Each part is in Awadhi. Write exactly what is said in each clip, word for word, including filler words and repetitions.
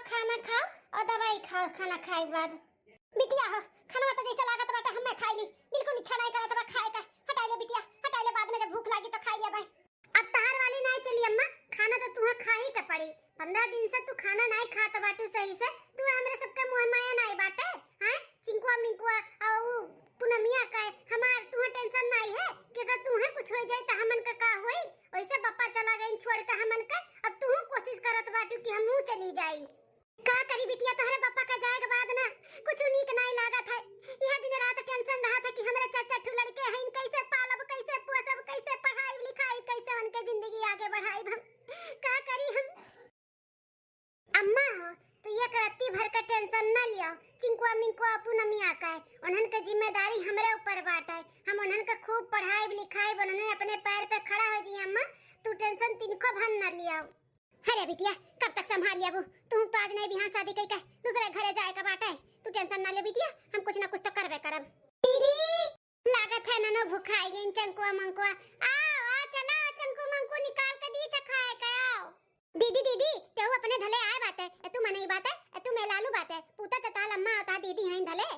खाना खाओ और दवाई खाओ, खाना खाए के बाद। बिटिया हो, खाना तो जैसे लागत बाटे हमें खाई ली, बिल्कुल इच्छा नहीं करत बा खाए का। हटाई ले बिटिया, हटाई ले, बाद में जब भूख लागी तो खाई लेबै। अब तहार वाली नाई चली अम्मा, खाना तो तुहा खा ही के पड़ी। पन्द्रह दिन से तू खाना नाई खात बाटू सही से, तू हमरे सबके मुँह माया नाई बाटे, हैं? चिंकुआ मिंकुआ और उ पूनमिया का हमार तुहा टेंशन नाई है कि अगर तुहे कुछ हो जाए तो हमन का का होई? वैसे पापा चला गए छोड़ के हमन के, अब तू कोशिश करत बाटू कि हमहू चली जाई। का करी बिटिया, तोहरे पापा का जाए के बाद ना कुछ नीक नाई लागत है। यह दिन रात टेंशन रहत है कि हमरे चार चार ठो लड़के हैं, कैसे पालब, कैसे पोसब, कैसे पढ़ाई लिखाई, कैसे उनके जिंदगी आगे बढ़ाई हम। का करी हम? अम्मा हो, तू एक रत्ती भर का टेंशन ना लियो। चिंकुआ मिंकुआ अपू नमिया का है, उन्हन के जिम्मेदारी हमरे ऊपर बाटे। हम उन्हन के खूब पढ़ाई लिखाई, उन्हन अपने पैर पे खड़ा हो जाई अम्मा, तू टेंशन तिनको भर ना लियो। अरे बिटिया, कब तक संभाल लेबू? तू तो आज नहीं बिहान शादी कई के दूसरे घरे जाए का बाटे। तू टेंशन ना ले बिटिया, हम कुछ ना कुछ तो करबे करब। दीदी, लागत है ननो भुखाई गई चंकुआ मंकुआ। आओ, आओ, चला, चंकू मंकू निकाल के दी त खाए के आओ। दीदी, दीदी, तेहू अपने धले आए बाटे, ए तू मनई बाटे, ए तू मेलालू बाटे, पूता त ताल अम्मा अवता दीदी हैं धले।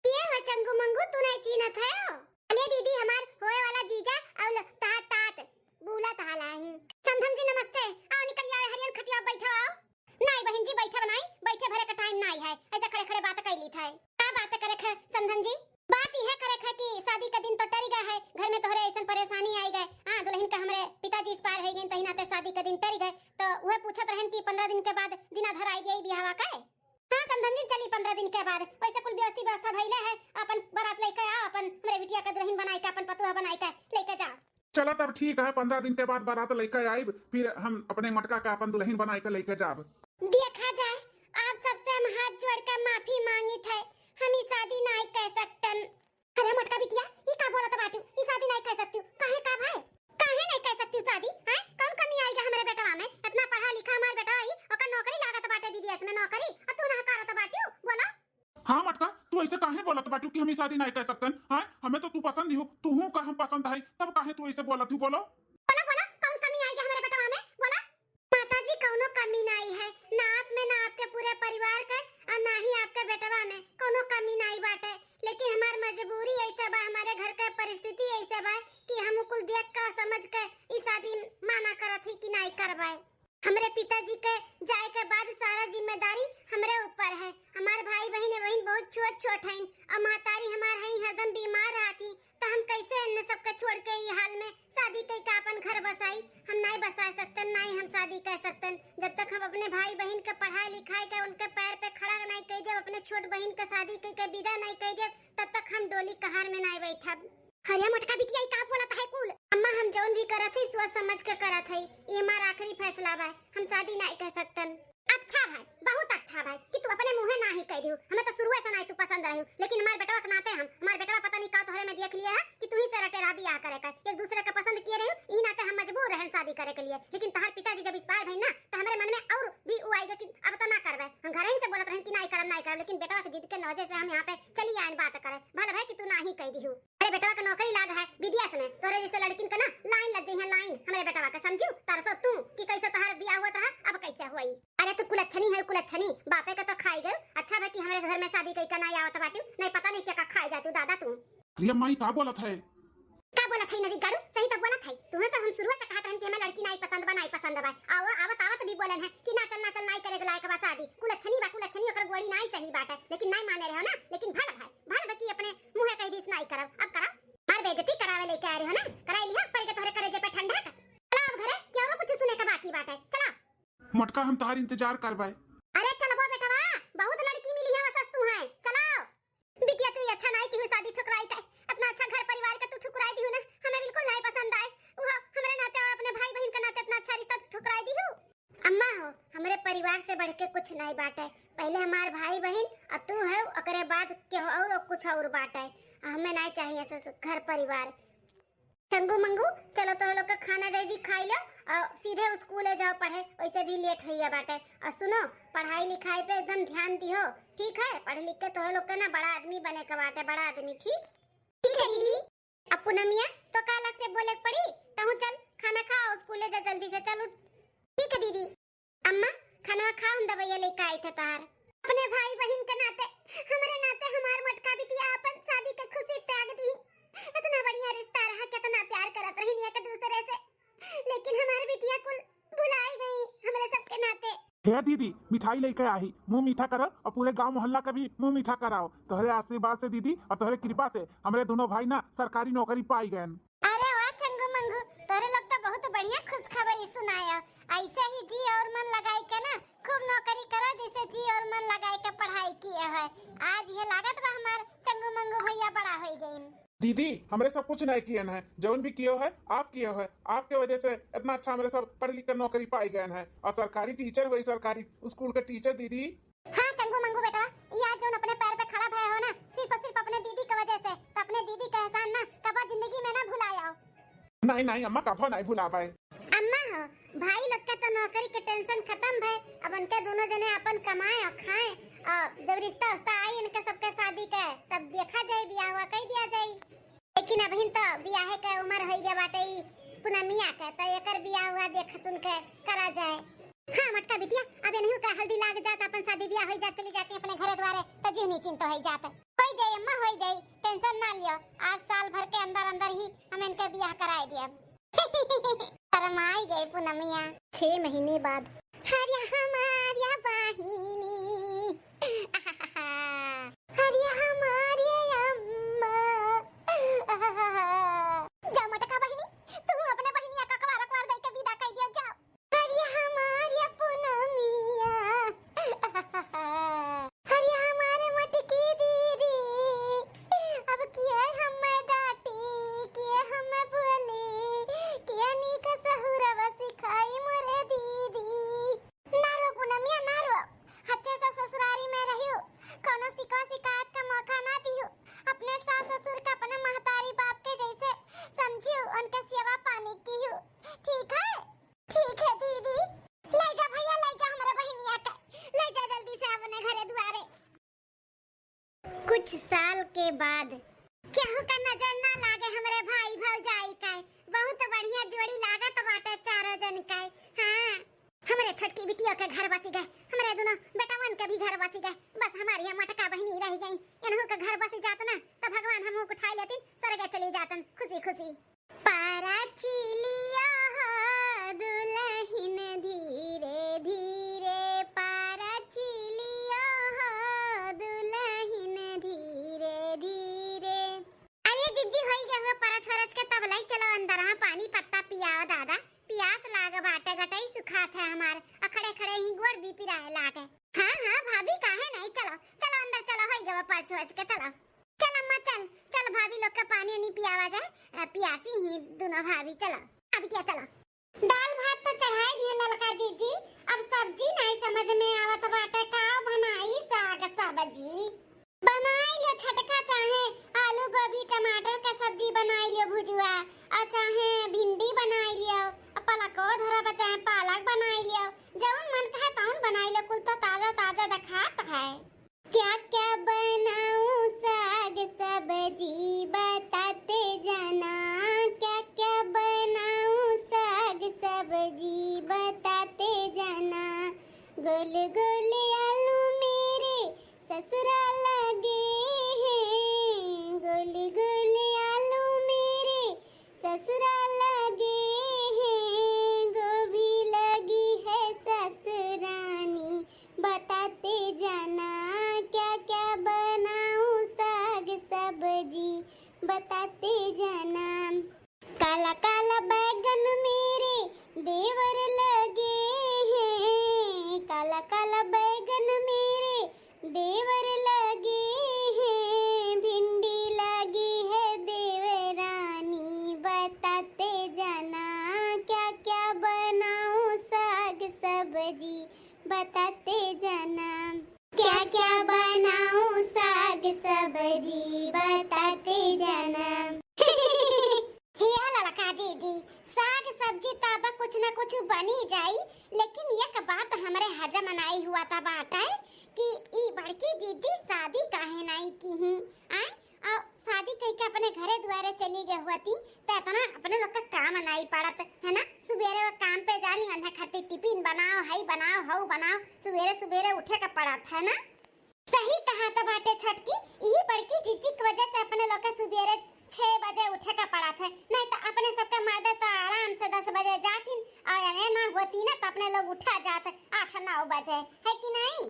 किए हो चंगू मंगू, तू नहीं चीन्हत है हो? अले दीदी, हमार होए वाला जीजा और ल-, तहार तात, बूला तहार लाई। समधन जी नमस्ते, आओ निकल आओ, हरियन खटिया बैठो आओ। नहीं बहन जी, बैठब नहीं, बैठे भरे का टाइम नहीं है, ऐसा खड़े खड़े बात कर ली था। का बात करे खे समधन जी? बात यह करे खे कि शादी का दिन तो टरी गए है, घर में तोहरे ऐसन परेशानी आई गए, हाँ दुल्हन का हमरे पिताजी इस पार हो गए, तही नाते शादी का दिन टरी गए, तो वह पूछत रहन कि पन्द्रह दिन के बाद दिना धर आई गई बिहावा का। हाँ समधन जी, चली पन्द्रह दिन के बाद। वैसे कुल व्यवस्था व्यवस्था भइले है, अपन बारात लेके आओ, अपन हमरे बिटिया के दुल्हन बनाई के, अपन पतोह बनाई के लेके जाओ। चला तब ठीक है, पन्द्रह दिन के बाद बारात लेके आइब, फिर हम अपने मोटका के अपन दुल्हन बनाई के लेके जाब। देखा जाए, आप सबसे हम हाथ जोड़ के माफी मांगित है, हम ई शादी नाई कह सकतन। अरे मोटका बिटिया, ई का बोलत बाटू? ई शादी नहीं कर सकती हूँ। काहे का भाई? काहे नहीं कर सकती हूँ शादी? हैं? कौन कमी आई गया हमरे बेटवा में? इतना पढ़ा लिखा हमार बेटवा ही, ओकर नौकरी लागत बाटे विदेश में नौकरी, और तू ना करत बाटू, बोलो। हाँ मोटका, तू ऐसे काहे बोलत बाटू कि हम ई शादी नहीं कर सकतन? हैं? हमें तो तू पसंद ही हो, तू हूँ का हम पसंद है, तब काहे तू ऐसे बोलत हूँ, बोलो? बोलो, बोलो, कौन कमी आई गया हमरे बेटवा में? बोलो। माता जी, कौनो कमी नाई है, ना आप में, ना आपके पूरे परिवार के, और ना ही आपके बेटवा में कौनो कमी नाई बाटे। लेकिन हमार मजबूरी ऐसे बा, हमारे घर के परिस्थिति ऐसे बा कि हम कुल देख के समझ के ई शादी माना करत ही कि नाई करवाए। हमरे पिताजी के जाए के बाद सारा जिम्मेदारी हमरे ऊपर है। हमार भाई बहिन, बहिन बहुत छोट छोट हैं और महतारी हमार हैं हरदम बीमार रहती, तो हम कैसे इन सबके छोड़ के ई हाल में शादी कई के अपन घर बसाई? हम नाई बसा सकतन, नाई हम शादी कर सकतन। जब तक हम अपने भाई बहिन के पढ़ाई लिखाई के उनके पैर पे खड़ा नाई कई देब, अपने छोट बहिन के शादी कई के विदा नाई कई देब, तब तक हम डोली कहार में नाई बैठब। अरे मोटका बिटिया, ई का बोलत है कुल? अम्मा, हम जौन भी करत है सोच समझ के करत है, ई हमार आखिरी फैसला बा, हम शादी नाई कर सकतन। अच्छा भाई, बहुत अच्छा भाई कि तू अपने मुँहे ना ही कह दियो। हमें तो शुरुए से ना तू पसंद रही, लेकिन हमारे बेटवा के नाते हम, हमारे बेटवा पता नहीं का तोहरे में देख लिया है कि तू ही से रटे रहा बियाह करे का। एक दूसरे का पसंद किए रही, ई नाते हम मजबूर रहन शादी करे के लिए। लेकिन तहार पिताजी जब इस बार भई ना, तो हमारे मन में और भी वो आएगा कि अब तो ना करबे। हम घर ही से बोलत रहन कि नाई करब, नाई करब, लेकिन बेटवा के जिद के वजह से हम यहाँ पे चली आयन बात करे। भला भाई कि तू ना ही कह दियो। अरे बेटवा के नौकरी लाग है विदेश में, तोरे जैसे लड़किन के ना लाइन लग जाई है, लाइन। हमरे बेटवा के समझू, तरसो तू कि कैसे तोहार बियाह हुआ रहा, अब कैसे हुई? अरे तू कुलच्छनी है, कुलच्छनी, बापे के तो खाई गयो। अच्छा भाई कि हमरे घर में शादी कई के ना आवत बाटू, नहीं पता नहीं क्या का खाई जातू दादा तू। अरे माई का बोलत है? का बोलत है नरी गाड़ू, सही तो बोलत है। तुम्हें तो हम शुरू से कहत रहन कि हमें लड़की नाई पसंद बा, नाई पसंद बा। आओ आवत आवत भी बोलन है कि ना चल, ना चल, नाई करे के लायक बा शादी। कुलच्छनी बा, कुलच्छनी, ओकर गोड़ी नाई सही बाटे, लेकिन नाई माने रहो ना। लेकिन भल भाई, भल बा कि अपने मुँहे कह दिस नाई करब, अब करब। मार बेइज्जती करावे लेके आ रहे हो ना, कराई लिहा, पड़ के तोहरे करेजे पे ठंडक। चला अब घरे, कि औरो कुछ सुने के बाकी बाटे, चला। मोटका, हम तोहार इंतजार करबे। अरे चलबो बेटवा, बहुत लड़की मिली है वसस तू है, चलाओ। बिटिया तू ही अच्छा नाई की हुई शादी ठुकराई का, इतना अच्छा घर परिवार का तू ठुकराई दी हो ना, हमें बिल्कुल नहीं पसंद आए। वो हमरे नाते और अपने भाई बहन के नाते इतना अच्छा रिश्ता तू ठुकराई दी हो। अम्मा हो, हमरे परिवार से बढ़ के कुछ नहीं बाटे। पहले हमार भाई बहन और तू है, ओकरे बाद के और कुछ और बाटे। हमें नहीं चाहिए ऐसे घर परिवार। चंगू मंगू, चलो तोहरे लोग के खाना दे दी, खाई लो और सीधे स्कूले जाओ पढ़े, वैसे भी लेट होइए बाटे। और सुनो, पढ़ाई लिखाई पे एकदम ध्यान दिहो, ठीक है? पढ़ लिख के तोहरे लोग के ना बड़ा आदमी बने के बाटे, बड़ा आदमी, ठीक? ठीक है दीदी। अब पूनमिया, तो का अलग से बोले के पड़ी? तहू चल, खाना खा और स्कूले जा जल्दी से, चल उठ। ठीक है दीदी। अम्मा, खाना खा, हम दवाइया लेके आई थे तार। अपने भाई बहिन के नाते, हमरे नाते हमार मोटका बिटिया अपन शादी के खुशी त्याग दी। इतना बढ़िया रिश्ता रहा, कितना प्यार करत रहिन एक दूसरे से, लेकिन हमार बिटिया कुल भुलाई गई हमरे सबके नाते। हे दीदी, मिठाई लेके आही, मुंह मीठा करो और पूरे गांव मोहल्ला का भी मुंह मीठा कराओ। तोहरे आशीर्वाद से दीदी और तोहरे कृपा से हमरे दोनों भाई ना सरकारी नौकरी पाई गए। अरे वाह चंगू मंगू, तोहरे लोग तो बहुत बढ़िया खुशखबरी सुनाया। ऐसे ही जी और मन लगाई के ना खूब नौकरी करो, जैसे जी और मन लगाई के पढ़ाई किए है। आज ये लागत बा हमार चंगू मंगू भैया बड़ा हो गईन। दीदी, हमरे सब कुछ नहीं कियन है, जौन भी कियो है आप कियो है। आपके वजह से इतना अच्छा हमरे सब पढ़ लिख कर नौकरी पाई गए हैं और सरकारी टीचर हुई, सरकारी स्कूल के टीचर दीदी। हाँ चंगू मंगू बेटवा, ये आज जौन अपने पैर पे खड़ा भय हो ना, सिर्फ और सिर्फ अपने दीदी के वजह से। तो अपने दीदी का एहसान ना कबो जिंदगी में ना भुलाए आओ। नहीं नहीं अम्मा, कबो नहीं भुला पाए। अम्मा हो, भाई लोग के तो नौकरी के टेंशन खत्म भय, अब उनके दोनों जने अपन कमाए और खाए, और जब रिश्ता उश्ता आई इनके सबके शादी के, तब देखा जाए, बियाह हुआ कह दिया जाए। लेकिन अबहिन तो बियाहे के उम्र हो गया बाटे ई पूनमिया के, तो एकर बियाह हुआ देख सुन के करा जाए। हाँ मोटका बिटिया, अब इनहू का हल्दी लाग जात, अपन शादी बियाह हो जात, चली जाती अपने घरे द्वारे, तो जीव निश्चिंत हो जात। हो जाए अम्मा, हो जाए, टेंशन ना लियो। आज साल भर के अंदर अंदर ही हम इनके बियाह कराए दिया। शरमाई गए पूनमिया। छह महीने बाद। हरिया हमारिया बहिनी, हरिया हमारिया अम्मा। जा मोटका बहिनी, तू अपने बहिनिया का कवार कवार दे के विदा कर दियो, जाओ। हरिया हमारिया पूनमिया, हरिया हमारे मोटकी दीदी, अब किया हम डांटी, किया हम बोली, किया नीक सहुरवा सिखाई मोरे दीदी। ना रो पूनमिया, ना रो। अच्छे से ससुरारी में रहियो, कोनो शिकवा शिकायत का मौका ना दियो। अपने सास ससुर के अपने महतारी बाप के जैसे समझियो, उनके सेवा पानी कियो, ठीक है? ठीक है दीदी। ले जा भैया, ले जा हमरे बहिनिया के, ले जा जल्दी से अपने घरे दुआरे। कुछ साल के बाद। केहू का नजर ना लागे हमरे भाई भौजाई का, बहुत बढ़िया जोड़ी लागत बाटे चारों जन का। हाँ, हमरे छोटकी बिटिया के घर बसी गए, हमरे दोनों बेटवन के भी घर बसी गए, बस हमारी ये मोटका बहिनी रह गई। इनहू के घर बसी जात ना, तो भगवान हमहू को उठाई लेतिन, स्वर्ग चली जातन खुशी खुशी। पारा चिलिया हो दुलहिन धीरे धीरे, पारा चिलिया हो दुलहिन धीरे धीरे। अरे जिज्जी, होई गए हो परछ वरछ के, तब लाई चलो अंदर, हाँ, पानी पत्ता पियाओ दादा, पियास लाग बाटे, गटई सुखात है हमार, अखड़े खड़े ही गोड़ भी पिराए लागे। हाँ हाँ भाभी, काहे नहीं, चलो चलो अंदर चलो, होई गए परछ वरछ के, चलो। चल अम्मा, चल, चल भाभी लोग के पानी उनी पियावा जाए, अ, पियासी ही दोनों भाभी, चलो। अब क्या, चलो। दाल भात तो चढ़ाई दिए ललका जीजी, अब सब्जी नहीं समझ में आवत बाटे, का बनाई, साग सब्जी? बनाई लियो छोटका, चाहे आलू गोभी टमाटर का सब्जी बनाई लियो भुजुआ, और चाहे भिंडी बनाई लियो, और पलको धरा बा, चाहे पालक बनाई लियो, जौन मन कहे तौन बनाई लियो, कुल तो ताजा ताजा देखात है। क्या क्या बनाऊं साग सब्जी बताते जाना, क्या क्या बनाऊं साग सब्जी बताते जाना। गोल गोल आलू मेरे ससुरा लगे हैं, गोल गोल आलू मेरे ससुरा लगे हैं, गोभी लगी है ससुरानी, बताते जाना क्या क्या बनाऊं साग सब्जी, बताते जाना। काला काला बैगन मेरे देवर लगे हैं, काला काला बैगन मेरे देवर लगे हैं, भिंडी लगी है देवरानी, बताते जाना क्या क्या बनाऊं साग सब्जी, बताते जाना। क्या क्या बनाऊं साग सब्जी, बताते जाना। हे ललका जीजी, साग सब्जी ताबा कुछ न कुछ बनी जाई, लेकिन एक बात हमरे हजम नाई हुआ था बाटे कि ई बड़की जीजी शादी काहे नाई की ही, आय? और शादी कह अपने घरे दुआरे चली गए होती, त इतना अपने लोग का काम नाई पड़त, है ना? सुबेरे वो काम पे जानी, उन्हें खातिर टिफिन बनाओ, हई बनाओ, हऊ बनाओ, सुबेरे सुबेरे उठे का पड़त है ना। सही कहा त बाटे छोटकी, यही बड़की जीजी की वजह से अपने लोग के सुबेरे छह बजे उठे का पड़त है, नहीं तो अपने सबके मर्दे तो आराम से दस बजे जाथिन, और ये ना होती ना तो अपने लोग उठा जात आठ नौ बजे, है कि नहीं?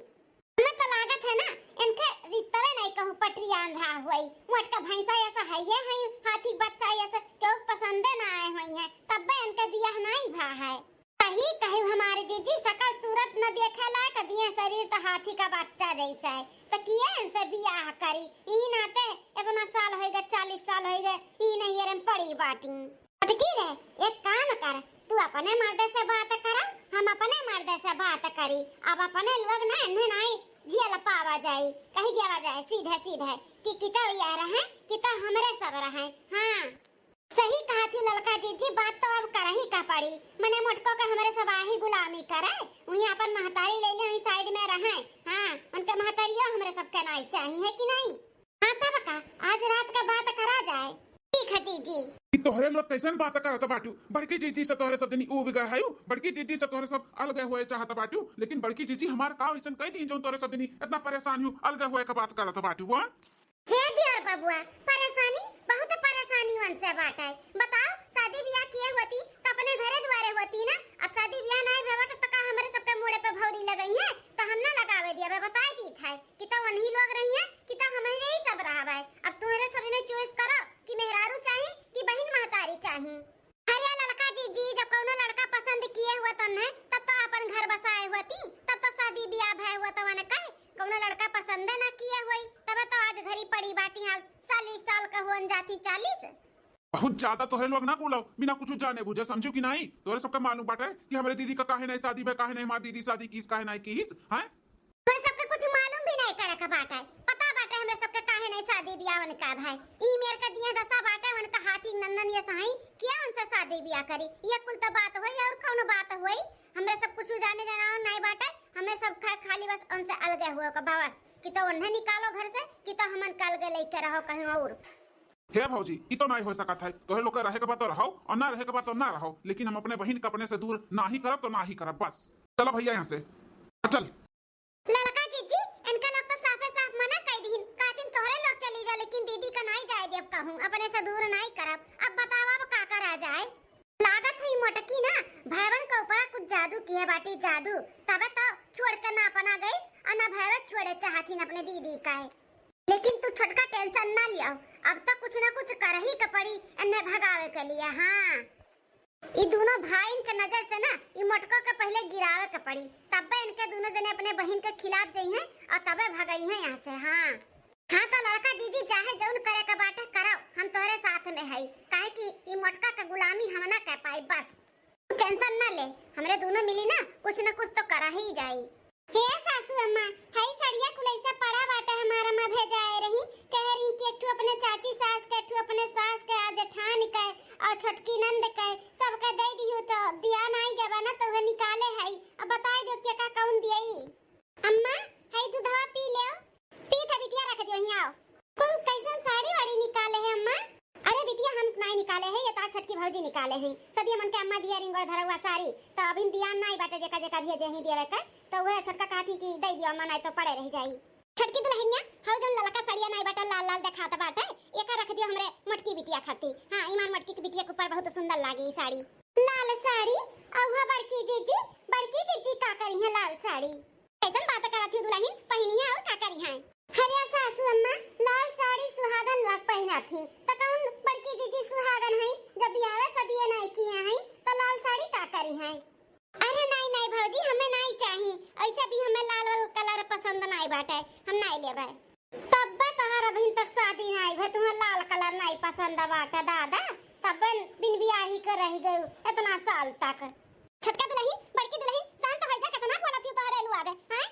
हमें तो लागत है ना, इनके रिश्तवे नहीं कहूँ पटरी आंधा हुई, मोटका भैंसा ऐसा है, ये है हाथी बच्चा ऐसा, केहू पसंदे ना आए हुई है, तब्बे इनके बियाह नहीं भा है। सही कही हमारे जीजी, सकल सूरत न देखे लायक, दिए शरीर त हाथी का बच्चा जैसा है, त किए इनसे बियाह करी? ई नाते इतना साल होई गए, चालीस साल होई गए, ई नहीं रे पड़ी बाटी। अटकी रे, एक काम कर, तू अपने मर्दे से बात करा, हम अपने मर्दे से बात करी। अब अपने लोग ना इन्हें नाई झेल पावा जाई, कही दियावा जाए सीधे सीधे कि कितो यह रहे, कितो हमरे सब रहे। हाँ। सही कहा थी ललका जीजी, बात तो अब करही का पड़ी। मने मोटको के हमरे सब आही गुलामी करे, वहीं अपन महतारी ले ले, वहीं साइड में रहे। हाँ, उनके महतारियो हमरे सबके नाई चाही, है कि नहीं? हाँ, तब का, आज रात का बात करा जाए। ठीक है जीजी। ई तोहरे लोग कैसन बात करत बाटू? बड़की जीजी से तोहरे सब जनी उब गए हयू, बड़की जीजी से तोहरे सब अलगे हुए चाहत बाटू, लेकिन बड़की जीजी हमार का वैसन कह दी जो तोहरे सब जनी इतना परेशान हू, अलगे हुए का बात करत बाटू? वो हे दियर बबुआ, परेशानी, बहुत परेशानी उनसे बाटे। बताओ, शादी ब्याह किए होती त अपने घरे दुआरे होती ना। अब शादी ब्याह नाई भे बाटे त का हमरे सबके मुड़े पे भौरी लगई है? त हम ना लगावे दिया, बताई दी था कि त उन्हीं लोग रही है कि त हम ही सब रहबे। अब तोहरे सब ने चॉइस करो कि मेहरारू चाही कि बहिन महतारी चाही। अरे ललका जीजी, जब कौनो लड़का पसंद किए हुआ तो न, तब तो अपन घर बसाए हुआ ती, तब तो शादी ब्याह भय हुआ तो न कहे, कौनो लड़का पसंदे ना किए हुई, तब तो आज घरी पड़ी बाटी, आज चालीस साल का हुअन जाती, चालीस। बहुत ज्यादा तोहरे लोग ना बोलो, बिना कुछ जाने बुझे समझू कि नहीं? तोहरे सबका मालूम बाटे कि हमरे दीदी का काहे नहीं शादी भय, काहे नहीं हमार दीदी शादी कीस, काहे नहीं कीस, हैं? तोहरे सबके कुछ मालूम भी नहीं करे के बाटे, पता बाटे हमरे सबके काहे नहीं शादी ब्याह उनका भाई। ई मेर के दिए दशा बाटे, उनका हाथी नंदन ये सही किया उनसे शादी ब्याह करी, ये कुल तो बात होई और कौनो बात होई? हमरे सब कुछ जाने जाना नहीं बाटे, हमें सब खा-, खाली बस उनसे अलगे हुए का बस, कि तो उन्हें निकालो घर से, कि तो हमन के अलगे लेके रहो कहीं और। हे भौजी, ई तो नहीं हो सकत है, तोहे लोग के रहे के बात तो रहो और ना रहे के बात तो ना रहो, लेकिन हम अपने बहिन के अपने से दूर ना ही करब तो ना ही करब, बस। चलो भैया यहाँ से, चल। ललका जीजी, इनका लोग तो साफे साफ मना कर दीन, कहतीन तोहरे लोग चली जाओ, लेकिन दीदी का नहीं जाए देब कहूँ, अपने से दूर नहीं करब। अब बताओ अब का करा जाए? लागत है ई मोटकी ना भैवन के ऊपर कुछ जादू किहे बाटी, जादू, तबे तो छोड़ के ना अपना गई और ना भैवे छोड़े चाहतीन अपने दीदी का है। लेकिन तू छोटका टेंशन ना लियो, अब तो कुछ ना कुछ करही के पड़ी इन्हें भगावे के लिए। हाँ, ई दोनों भाईन के नजर से ना ई मोटको के पहले गिरावे के पड़ी, तब्बे इनके दोनों जने अपने बहिन के खिलाफ जइहें और तबे भगइहें यहाँ से। हाँ, हाँ, तो ललका जीजी चाहे जौन करे के बाटे करो, हम तोहरे साथ में हई, काहे कि ई मोटका के गुलामी हम ना कर पाई। बस तू टेंशन ना ले, हमरे दोनों मिली ना कुछ ना कुछ तो करा ही जाई। हे सासू अम्मा, हई सड़िया कुल ऐसे पड़ा बाटे, हमार अम्मा भेजाए रही, कह रही कि एक ठो अपने चाची सास के, एक ठो अपने सास के, आ जेठान के, और छोटकी नंद के, सबके दे दिहू तो दिया नाई गवा ना, तो वह निकाले हई। अब बताई दो के का कौन दियई? अम्मा, हई दूधवा पी लेओ। पी था बिटिया, रख दियो हियाँ आओ। कुल कैसन साड़ी वाड़ी निकाले है अम्मा? अरे बिटिया, हम नाई निकाले है, ये तार छोटकी भौजी निकाले है। सदिया मन के अम्मा दिया रिंगोड़ धरवा साड़ी, तो अभी दिया नाई बाटे, जेका जेका भेजे ही देवे के, तो वह छोटका कहती कि दे दियो अम्मा, नाई तो पड़े रह जाई। छोटकी दुल्हनिया, हौ जौन ललका सड़िया नाई बाटे, लाल लाल देखात बाटे, एका रख दियो हमरे मोटकी बिटिया खाती। हाँ, ईमान मोटकी की बिटिया के ऊपर बहुत सुंदर लागी ई साड़ी। लाल साड़ी? अउहा बड़की जीजी, बड़की जीजी का करी है लाल साड़ी? कैसन बात करत ही दुल्हन, पहिनी है और का करी है? अरे सासू अम्मा, लाल साड़ी सुहागन लोग पहिना थी, त कौन बड़की जीजी सुहागन है? जब बियाह सदिये नाई किए हैं, त लाल साड़ी का करी है? अरे नाई, नाई भौजी, हमें नाई चाही। ऐसे भी हमें लाल, लाल कलर पसंद नाई बाटे, हम नाई लेबे। तब्बे तोहर अभी तक शादी नाई भे, तुम्हें लाल कलर नाई पसंद बाटे दादा, तब्बे बिन बियाही के रह गयू इतना साल तक। छोटका दुल्हन, बड़की दुल्हन, शांत हो जा, कितना बोलत हूँ तोहरे लुआ दे, हैं?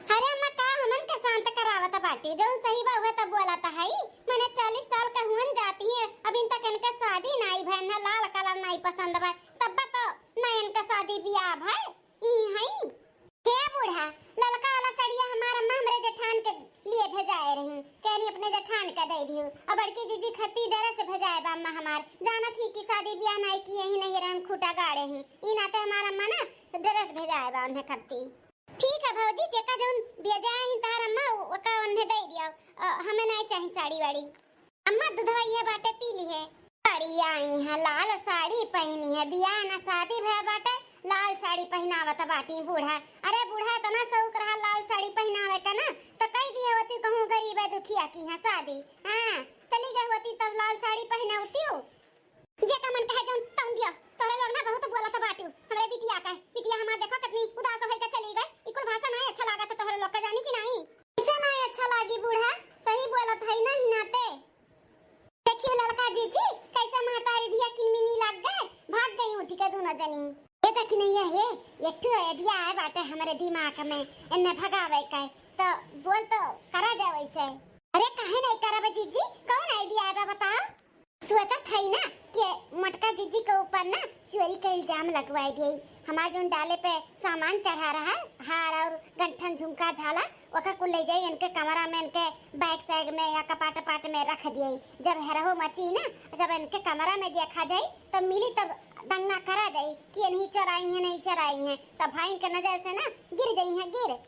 अरे अम्मा, का हमन के शांत करावत बाटी? जौन सही बा उहे त बोलत हई। मने चालीस साल का हुअन जाती है, अभी तक इनके शादी नाई भय, न लाल कलर नाई पसंद बा, तब्बे तो न इनके शादी बियाह भय। ई हई। हे बूढ़ा, ललका वाला सड़िया हमार अम्मा हमरे जेठान के लिए भेजाए रही, कहनी अपने जेठान के दे दियो। अब बड़की जीजी खत्ती डरे से भेजाए बा अम्मा हमार, जानत ही कि शादी ब्याह नाई किहे ही, नैहरे में खूंटा गाड़े ही, ई नाते हमार अम्मा ना डरे से भेजाए बा उन्हें खत्ती। ठीक है भौजी, जेका जौन भेजाए ही तहार अम्मा, ओका उन्हें दे दियो। अ, हमें नाई चाही साड़ी वाड़ी। अम्मा, दूधवा इहे बाटे, पी लिहे। साड़ी आई है, लाल साड़ी पहिनी है, बियाह ना शादी भया बाटे, लाल साड़ी पहिनावत बाटी बूढ़ा। अरे बूढ़ा, इतना शौक रहा लाल साड़ी पहिनावे का ना, तो कई दिए होती कहूँ गरीब है दुखिया की है शादी। हाँ, चली गई होती तब लाल साड़ी पहिनावती हो। जेका मन कहे जौन तौन दियो। तोहरे लोग ना बहुत बोलत बाटू। हमरे बिटिया का, बिटिया हमार देखो कितनी उदास होई के चली गई। ई कुल भाषा ना अच्छा लागत है तोहरे लोग का, जानी कि नहीं? इसे ना अच्छा लागी बूढ़ा, सही बोलत है ना ही नाते। देखियो ललका जीजी, कैसे महतारी धिया किनमिनी लाग गए, भाग गई उठ के दोनों जनी। ए देखी नहीं है, एक ठो idea आए बाटे हमरे दिमाग में, इन्ने भगावे का, तो बोल तो करा जाए वैसे। अरे काहे नहीं करब जीजी, कौन idea आए बा बताओ? सोचत हई ना कि मोटका जीजी के ऊपर ना चोरी का इल्जाम लगवाई दिए। हमार जौन डाले पे सामान चढ़ा रहा, हार और गंठन, झुमका, झाला, ओका कुल ले जाई इनके कमरा में, इनके बैग सैग में या कपाट पाट में रख दिए। जब हेरहो मची ना, जब इनके कमरा में देखा जाई, तब मिली, तब दंगा करा जाई कि इन्हीं चोराई हैं, नहीं चोराई हैं। तब भाई इनके नजर से ना गिर जाई हैं, गिर।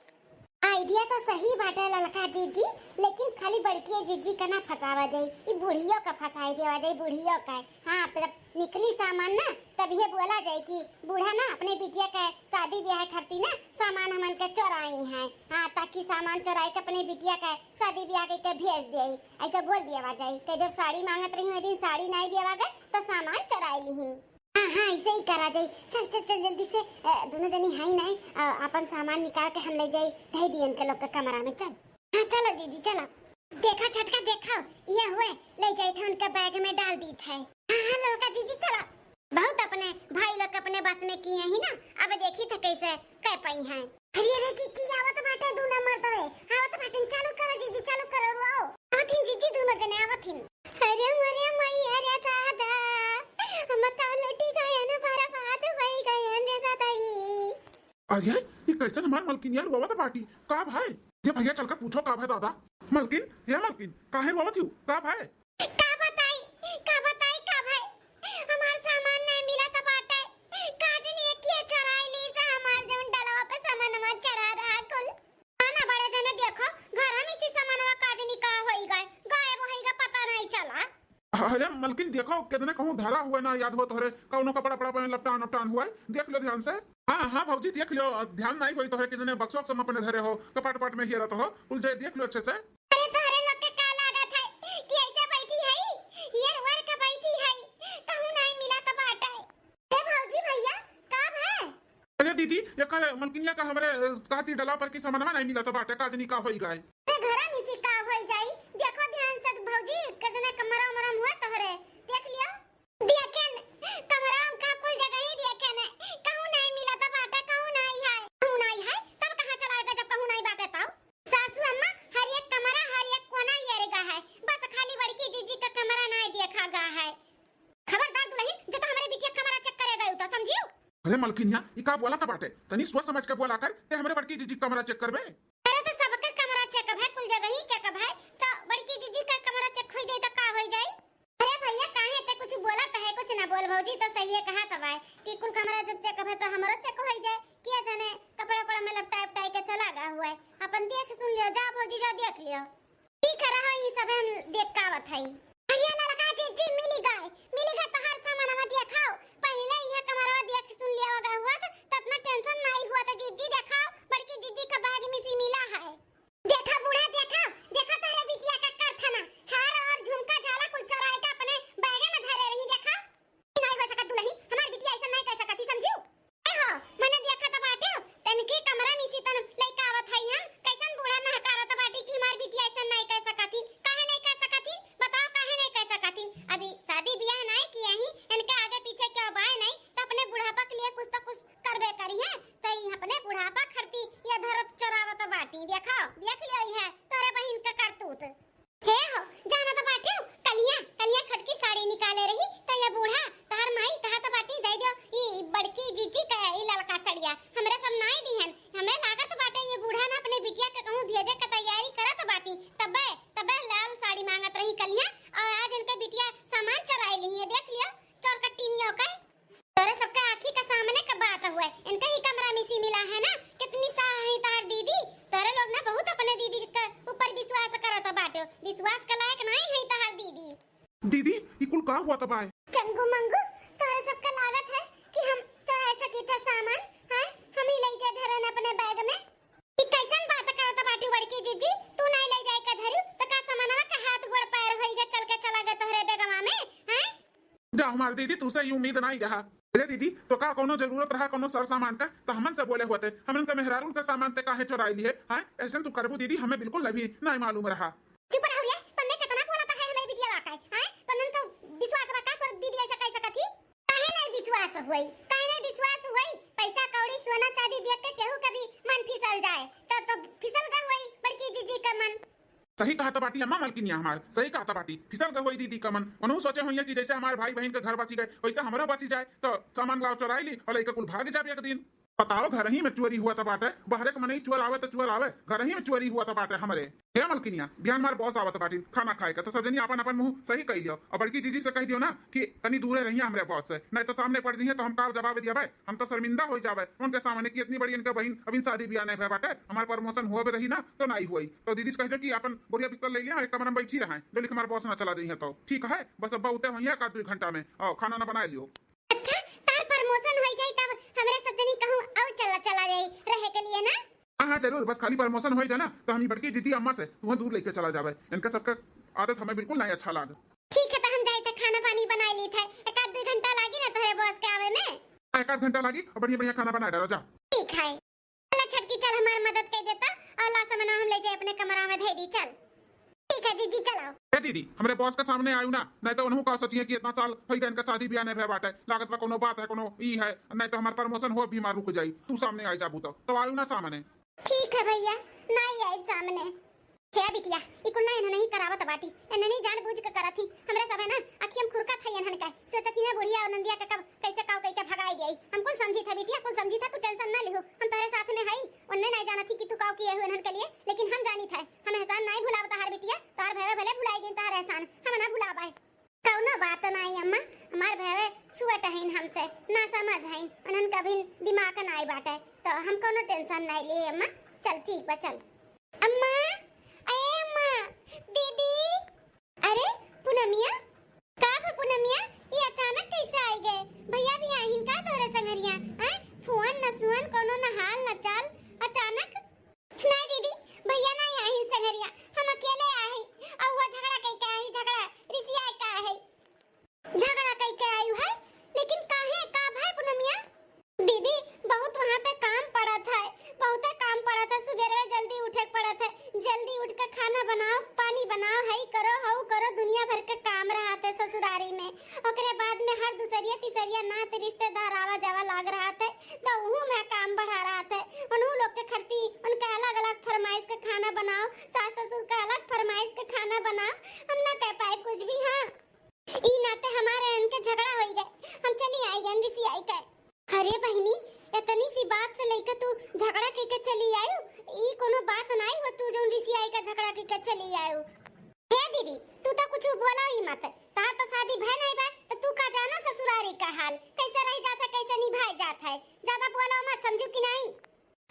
Idea तो सही बाटे ललका जीजी, लेकिन खाली बड़की जीजी का ना फंसावा जाई, ई बुढ़ियो का फंसाई देवा जाई, बुढ़ियो का। हाँ, जब निकली सामान ना, तब ये बोला जाए कि बूढ़ा ना अपने बिटिया के शादी ब्याह खातिर ना सामान हमन के चोराई हैं। हाँ, ताकि सामान चोराई के अपने बिटिया के शादी ब्याह के, के भेज दे, ऐसा बोल दिया जाए। कह दे साड़ी मांगत रही, वही दिन साड़ी नहीं दिया गए, तो सामान चोराई ली। हाँ, हाँ, ऐसे ही करा जाई। चल, चल, चल, जल्दी से, अ, दोनों जनी हाई नाई, अ, अपन सामान निकाल के हम ले जाई, धई दिए उनके लोग के कमरा में। चल। हाँ, चलो जीजी, चलो। देखा छोटका, देखो, ये हुए, ले जाई थे उनके बैग में डाल दी थे। हाँ, हाँ, ललका जीजी, चलो। बहुत अपने भाई लोग के अपने बस में किए ही ना, अब देखी थे कैसे कह पाई हैं। अरे, अरे, जीजी, आवत बाटे दू नंबर तवे, आवत बाटे, चालू करो जीजी, चालू करो, रुआओ। आवत हिन जीजी, दोनों जने आवत हिन। अरे मरे माई, अरे दादा, हम तो लुटी गयन, बर्बाद होई गयन रे दादा ई। अरे, ये कैसन हमार मलकिनिया रोवत बाटी? का भाई? ये भैया चल के पूछो का भाई दादा। मलकिन, ये मलकिन, काहे रोवत हो? का भाई? का बताई, का बताई, का भाई? हमार सामान नहीं मिला त बाटे। का जनी एकिया चोराई ली से हमार जौन डलवा पे सामानवा चढ़ा रहा कुल। ना बड़े जने देखो, घर में से सामानवा का जनी का होई गए, गायब होई गए, पता नहीं चला। अरे मलकिन देखो, कितने कहूँ धरा हुआ ना याद हो तोहरे, कौनो कपड़ा पड़ा पे लपटान उपटान हुआ है, देख लो ध्यान से। हाँ, हाँ भौजी, देख लो, ध्यान नहीं होई तोहरे, कितने बक्सों में अपने धरे हो, कपाट पाट में हियरत हो, कुल जे देख लो अच्छे से। अरे तोहरे लोग के का लागत है कि ऐसे बैठी है, हियर वर के बैठी है, कहूँ नहीं मिला त बाटे। ए भौजी भैया, का भए? अरे दीदी, एकर मलकिनिया का हमरे, अ, कहती डला पर की सामानवा नहीं मिला त बाटे, का जनी का होई गए। ए घरा में से का होई जाई? देखो ध्यान से भौजी, कजने कमरा उमरा में हुआ तोहरे, देख लियो। देखेन, कमरा में का कुल जगह ही देखेन, कहूँ नहीं मिला त बाटे, कहूँ नहीं है, कहूँ नहीं है, तब कहाँ चला गए जब कहूँ नहीं बाटे तब? सासू अम्मा, हर एक कमरा, हर एक कोना हेरे गा है, बस खाली बड़की जीजी का कमरा नहीं देखा गा है। खबरदार दुलहिन, जो तो हमरे बिटिया कमरा check करे गए तो समझियो। अरे मलकिनिया, ई का बोला त बाटे? तनी सोच समझ के बोला कर, ते हमरे बड़की जीजी कमरा check करबे? अरे तो सबके कमरा check है, कुल जगह ही check है, तो बड़की जीजी का कमरा check हो जाई तो का हो जाई? अरे भैया, काहे ते कुछ बोला त है, कुछ ना बोल भौजी, तो सही है कहा तब है कि कुल कमरा जब check है तो हमरो check हो जाए, किया जाने कपड़ा उपड़ा में लपटाए उपटाए के चला गा हुआ है, अपन देख सुन लियो, जा भौजी जा देख लियो। ठीक है, रहो, ई सब हम देख के आवत हई। अरे ललका जीजी, मिली गए, मिली गए तोहार सामानवा, देखाओ। पहिले इहे कमरवा देख सुन लिया होगा हुआ त, त इतना tension नहीं हुआ त जीजी, देखाओ, बड़की जीजी का बैग में से मिला है। देखा बूढ़ा, देखा, देखा तोहरे बिटिया का कारखाना, हार और झुमका झाला कुल चोराई के अपने बैगे में धरे रही, देखा। नहीं हो सकत दुलही, हमार बिटिया ऐसा नहीं कह सकत ही, समझियो? ए हो, मने देखत बाटे, तनके कमरा में से तन लइका आवत हई हम, कैसन बूढ़ा नहकारत बाटी कि हमार बिटिया ऐसा नहीं कह सकत ही, काहे नहीं कह सकत ही? बताओ काहे? दीदी, ई कुल का हुआ तब आए? चंगू मंगू, तोहरे सबका लागत है कि हम चुराए सकी थे सामान, हैं? हम ही लइके धरन अपने बैग में। ई कैसन बात करत बाटू बड़की जीजी? तू नाई ले जाए का धरू, त का सामानवा का हाथ गोड़ पैर होई गे, चल के चला गे तोहरे बेगवा में, हैं? जा हमार दीदी, तू से ई उम्मीद नाई रहा। अरे दीदी, तो का कोनो जरूरत रहा कोनो सर सामान का, तो हमन से बोले होते, हमन का मेहरारून का सामान ते काहे चुराई लिए, हैं? ऐसन तू करबू दीदी, हमें बिल्कुल अभी नाई मालूम रहा। चुप रहो रे, तन्ने कितना बोला था है हमारे बिटिया वाका है, हैं? तन्ने का विश्वास रखा तोर दीदी ऐसा कह सकत ही? काहे नहीं विश्वास होई? काहे नहीं विश्वास होई? पैसा कौड़ी सोना चांदी देख के केहू के भी मन फिसल जाए, तो, तो फिसल गा होई बड़की जीजी का मन। सही कहा त बाटी अम्मा मलकिनिया हमार, सही कहा त बाटी। फिसल गा होई दीदी का मन। उनहू सोचे होइया कि जैसे हमार भाई बहन के घर बसी गए, वैसे हमरो बसी जाए, तो सामान गाँव चोराई ली और लइका कुल भाग जाबे एक दिन। बताओ, घर ही में चोरी हुआ त बाटे, बाहरे के मनई चोर आवे त चोर आवे, घर ही में चोरी हुआ त बाटे हमरे। हे मलकिनिया, बिहान हमार बॉस आवत बाटी खाना खाए का, तो सब जनी अपन अपन मुंह सही कह लियो और बड़की जीजी से कह दियो ना कि तनी दूरे रहिए हमरे बॉस से, नहीं तो सामने पड़ जाइए तो हम का जवाब दिया भाई, हम तो शर्मिंदा हो जावे उनके सामने कि इतनी बड़ी इनके बहन अभी शादी ब्याह नहीं भय बाटे, हमार प्रमोशन हुआ भी रही ना तो नहीं हुई। तो दीदी से कह दो कि अपन बोरिया बिस्तर ले लिया, एक कमरा में बैठी रहे, जो लिख हमारे बॉस ना चला जाइए तो ठीक है। बस अब उते हुई है एक आध दो घंटा में, और खाना ना बना लियो। अच्छा, तार प्रमोशन हो जाई तब हमरे सब जनी कहूँ और चला, चला जाई रहे के लिए ना। हाँ, हाँ, जरूर, बस खाली प्रमोशन हो जाए ना तो हम ई बड़की जीजी अम्मा से तुहाँ दूर लेके चला जावे। इनका सबका आदत हमें बिल्कुल नहीं अच्छा लाग। ठीक है, तो हम जाई थे खाना पानी बनाई ली थे, एक आध दो घंटा लागी ना तोहरे बॉस के आवे में। हाँ, एक आध घंटा लागी और बढ़िया बढ़िया खाना बना डालो, जा। ठीक है। चला छोटकी, चल हमार मदद कर देता और ला सामान हम ले जाए अपने कमरा में धे दी, चल। ठीक है जीजी, चलाओ। ए दीदी, हमरे बॉस के सामने आयु ना, नहीं तो उनहू का सोचिए कि इतना साल होई गए इनका शादी ब्याह नहीं भय बाटे, लागत बा कोनो बात है, कोनो ई है, नहीं तो हमार प्रमोशन हो भी हमार रुक जाई, तू सामने आ जाबू तो, तो आयु ना सामने। ठीक है भैया, नहीं आई सामने। हे बिटिया, ई कुल ना इन्हें नहीं करावत बाटी, इन्हें नहीं जान बूझ के करत ही, हमरे सब है ना, अखियम खुरका था इन्हन का, सोचत ही ना बुढ़िया और नंदिया के कब कैसे काव कई के भगाई गई। हम कुल समझी था बिटिया, कुल समझी था, तू टेंशन ना लिहो, हम तोहरे साथ में हई। उन्ने नहीं जानत ही कि तू काव किए हो इन्हन के लिए, लेकिन हम जानी था, हम एहसान नहीं भुलाव तहार बिटिया, तहार भवे भले भुलाई गई तहार एहसान, हम ना भुलाब है। कौनो बात नहीं अम्मा, हमार भवे छुअट हईन हमसे, ना समझ हईन, उन्हन कभी दिमाग नहीं बाटे, तो हम कौनो टेंशन नहीं लिए अम्मा। चल ठीक बा, चल। अम्मा, ए अम्मा, दीदी, अरे पूनमिया, का भा पूनमिया, ये अचानक कैसे आई गए? भैया भी आहिन का तोरे संगरिया? हैं? फोन न सुअन, कोनो न हाल न चाल, अचानक। नहीं दीदी, भैया नहीं आहिन संगरिया, हम अकेले आही। और वो झगड़ा कई के आही, झगड़ा रिसिया का है, झगड़ा कई के आयु है। लेकिन काहे, का भाई पूनमिया? दीदी, बहुत वहाँ पे काम पड़त है, बहुते काम पड़त है। सुबेरे जल्दी उठे के पड़त है, जल्दी उठ के खाना बनाओ, पानी बनाओ, हई करो, हऊ करो, दुनिया भर के काम रहत है ससुरारी में। ओकरे बाद में हर दूसरिया तीसरिया नात रिश्तेदार आवा जावा लाग रहत है, तो उहू में काम बढ़ा रहत है। उनहू लोग के खरती उनके अलग अलग फरमाइश के खाना बनाओ, सास ससुर के अलग फरमाइश के खाना बनाओ। हम ना कह पाए कुछ भी। हाँ, ई नाते हमारे इनके झगड़ा होई गए, हम चली आई गए रिसियाई के। अरे बहिनी, इतनी सी बात से लेके तू झगड़ा कई के चली आयु? ई कोनो बात नाई हो, तू जौन रिसियाई के झगड़ा कई के चली आयु। हे दीदी, तू तो कुछ बोला ही मत, तार तो शादी भय नहीं बा, तो तू का जाना ससुरारी का हाल, कैसे रह जात है, कैसे निभाए जात है। ज्यादा बोला मत, समझू कि नहीं?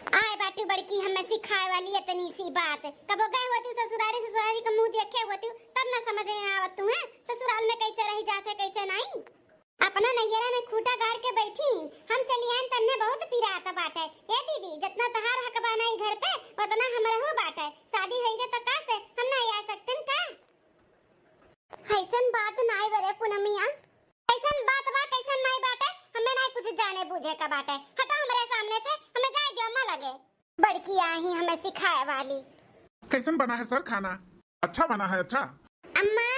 आए बाटू बड़की हमें सिखाए वाली इतनी सी बात। कबो गए होतू ससुरारी, ससुरारी का मुंह देखे होतू, तब ना समझ में आवत तू है ससुराल में कैसे रह जात है, कैसे नहीं। अपना नैहरा में खूंटा गाड़ के बैठी, हम चली आन तन्ने बहुत पिरात बाटे। ए दीदी, जितना तहार हक बा ना ई घर पे, उतना हमरहू बाटे। शादी होई गए तो का से हम ना आ सकतन का? ऐसन बात नाई बरे पूनमिया, कैसन बात बा, कैसन नाई बाटे, हमें नाई कुछ जाने बूझे का बाटे। हटो हमरे सामने से, हमें जाए दियो अम्मा लगे। बड़की आही हमें सिखाए वाली। कैसन बना है सर खाना? अच्छा बना है, अच्छा। अम्मा।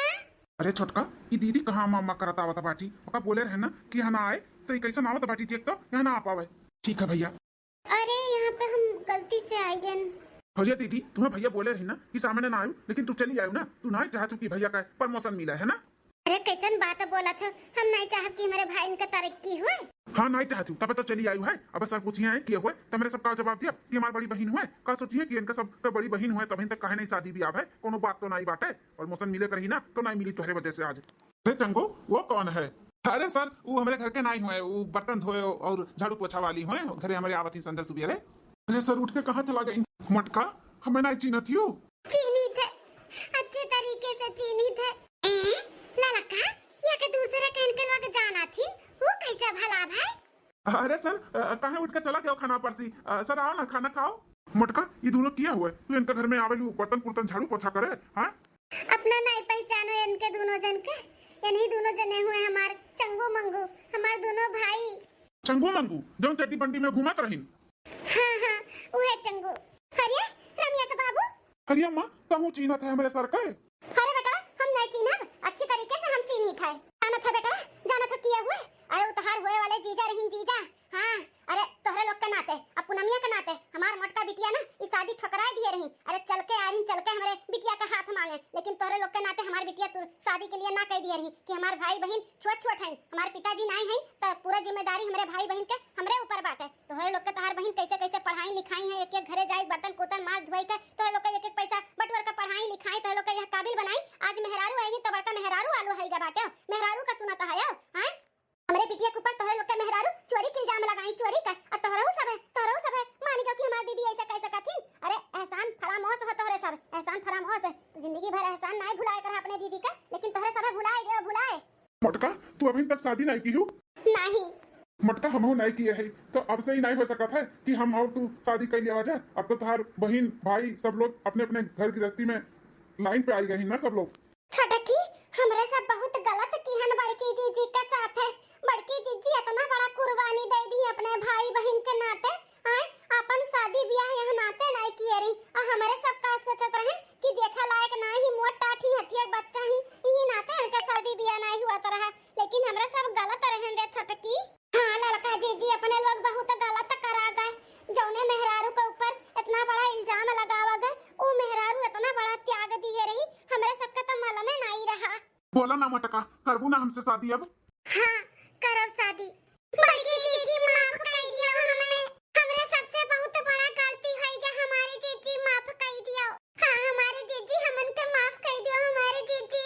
अरे छोटका, ई दीदी कहाँ अम्मा अम्मा करत आवत बाटी? ओका बोले रहे ना कि यहाँ ना आए, तो ई कैसन आवत बाटी, देख तो यहाँ ना आ पावे। ठीक है भैया, अरे, यहाँ पे हम गलती से आई गए। भैया दीदी, तुम्हें भैया बोले रही ना कि सामने ना आयु, लेकिन तू चली आयु ना, तू ना चाहतू कि भैया का प्रमोशन मिला है ना? अरे, कैसन बात बोला था, हम नहीं चाहब कि हमारे भाई इनका तरक्की हुए। हाँ, नहीं चाहतू, तब तो चली आयु है। अब सर पूछिए हैं कि हुए, तो मेरे सबका जवाब दिया कि हमारी बड़ी बहन हुए, का सोचिए कि इनका सब तो बड़ी बहन हुए, तभी तक कहे नहीं शादी ब्याह है, कोनो बात तो नहीं बाटे, प्रमोशन मिले कर ही ना, तो नहीं मिली तुम्हारे वजह से आज। अरे चंगू, वो कौन है? अरे सर, वो हमारे घर के नाई हुए, वो बर्तन धोए और झाड़ू पोछा वाली हुए, घरे हमारे आवत ही संझा सुबेरे। अरे सर, उठ के कहाँ चला गई? मटका, हमें नाई चीन्हत ही हो? चीन्हित है, अच्छे तरीके से चीन्हित है। ए, ललका, या के दूसरे कहन के लोग जाना थी, वो कैसे भला भाई? अरे सर, अ, काहे उठ के चला गया खाना परसी? अ, सर, आओ ना, खाना खाओ। मोटका, ये दोनों किया हुआ है? तू इनका घर में आवेलू, बर्तन पुर्तन, झाड़ू पोछा करे, हाँ? अपना नहीं पहचानो इनके दोनों जन के? ये नहीं दोनों जने हुए हमार चंगू मंगू, हमार दोनों भाई। चंगू मंगू, जौन चड्डी बंडी में घूमत रहिन? हाँ, हाँ, उहे चंगू। अरे, रमेश बाबू। अरे अम्मा, तहूँ चीन्हत है हमरे सर के? अरे बेटा, हम नहीं चीन्हब, अच्छी तरीके से हम चीन्हित है। जानत है बेटा, जानत है किया हुए? अरे उ तोहार होए वाले जीजा रहिन जीजा। हाँ, अरे तोहरे लोग के नाते, अब पूनमिया के नाते हमार मोटका बिटिया ना ई शादी ठुकराए दिए रही। अरे चल के आ रही, चल के हमरे बिटिया का हाथ मांगे, लेकिन तोहरे लोग के नाते हमार बिटिया तू शादी के लिए ना कह दिए रही कि हमार भाई बहिन छोट छोट हैं, हमार पिताजी नाई हैं, तो पूरा जिम्मेदारी हमरे भाई बहिन के हमरे ऊपर बाटे। तोहरे लोग के तोहार बहिन कैसे कैसे पढ़ाई लिखाई है, एक एक घरे जाए, बर्तन कुर्तन माज धोए के तोहरे लोग के एक एक पैसा बटोर के पढ़ाई लिखाई, तोहरे लोग के यह काबिल बनाई। आज मेहरारू आई तो बड़का मेहरारू आलू है बाटे, मेहरारू का सुनत है, हैं? हमरे बिटिया के ऊपर तोहरे लोग के मेहरारू चोरी के इल्जाम लगाई, चोरी का। और तोहरहू सब है, तोहरहू सब है, मान गयो कि हमार दीदी ऐसा कैसे कथिन। अरे एहसान फरामोश हो तोहरे सब, एहसान फरामोश है। तो जिंदगी भर एहसान नहीं भुलाए कर अपने दीदी का, लेकिन तोहरे सब है भुलाए गयो, भुलाए। मोटका, तू अभी तक शादी नहीं की हूँ? नहीं। मोटका, हमहू नहीं किए है, तो अब से ही नहीं हो सकत है कि हम और तू शादी कर लिया जाए। अब तो तोहार बहिन, भाई, सब लोग अपने अपने घर गृहस्थी में लाइन पे आई गए हैं ना सब लोग। छोटकी, हमरे सब बहुत गलत किहन बड़की जीजी के साथ है। बड़की जीजी इतना बड़ा कुर्बानी दे दी अपने भाई बहिन के नाते, आए अपन शादी ब्याह यह नाते नहीं किए रही, और हमरे सब का सोचत रहन कि देखा लायक ना ही, मोट टाट ही, हथिया बच्चा ही, यही नाते इनका शादी ब्याह नहीं हुआ तो रहा, लेकिन हमरे सब गलत रहन रे छोटकी। हाँ ललका जीजी, अपने लोग बहुत गलत करा गए, जौने मेहरारू के ऊपर इतना बड़ा इल्जाम लगावा गए, उ मेहरारू इतना बड़ा त्याग दिए रही, हमरे सबके तो मालूमे नहीं रहा। बोला ना मोटका, करबू ना हमसे शादी अब? हाँ, करब शादी। बड़की जीजी, माफ कर दियो हमें, हमरे सबसे बहुत बड़ा गलती होई गए, हमारे जीजी माफ कर दियो। हाँ हमारे जीजी, हमन के माफ कर दियो हमारे जीजी।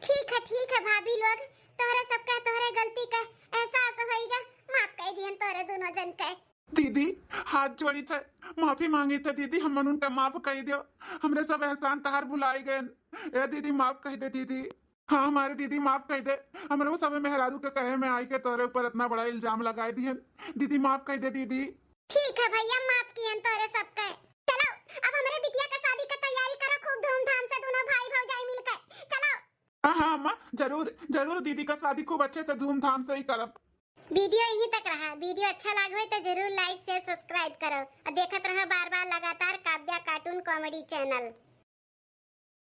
ठीक है, ठीक है भाभी लोग, तोहरे सबका, तोहरे गलती का एहसास होइगा, माफ कर दिहन तोहरे दोनों जन के। दीदी, हाथ जोड़ी थे, माफी मांगी थे दीदी, हमन उनका माफ कर दियो, हमरे सब एहसान तहार भुलाई गए। ए दीदी, माफ कर दे दीदी। हाँ हमारे दीदी, माफ कर दे, हमरे वो सब मेहरारू के कहे में आई के तोहरे ऊपर इतना बड़ा इल्जाम लगाए दिहन। दीदी, माफ कर दे दीदी। ठीक है भैया, माफ किहन तोहरे सबके। चलो, अब हमरे बिटिया के शादी के तैयारी करो खूब धूमधाम से, दोनों भाई भौजाई मिलके। चलो। हाँ हाँ अम्मा, जरूर जरूर, दीदी का शादी खूब अच्छे से धूमधाम से ही करब। वीडियो यहीं तक रहा। वीडियो अच्छा लाग होई तो जरूर like, share, subscribe करो और देखत रहो बार बार लगातार काव्या cartoon comedy channel।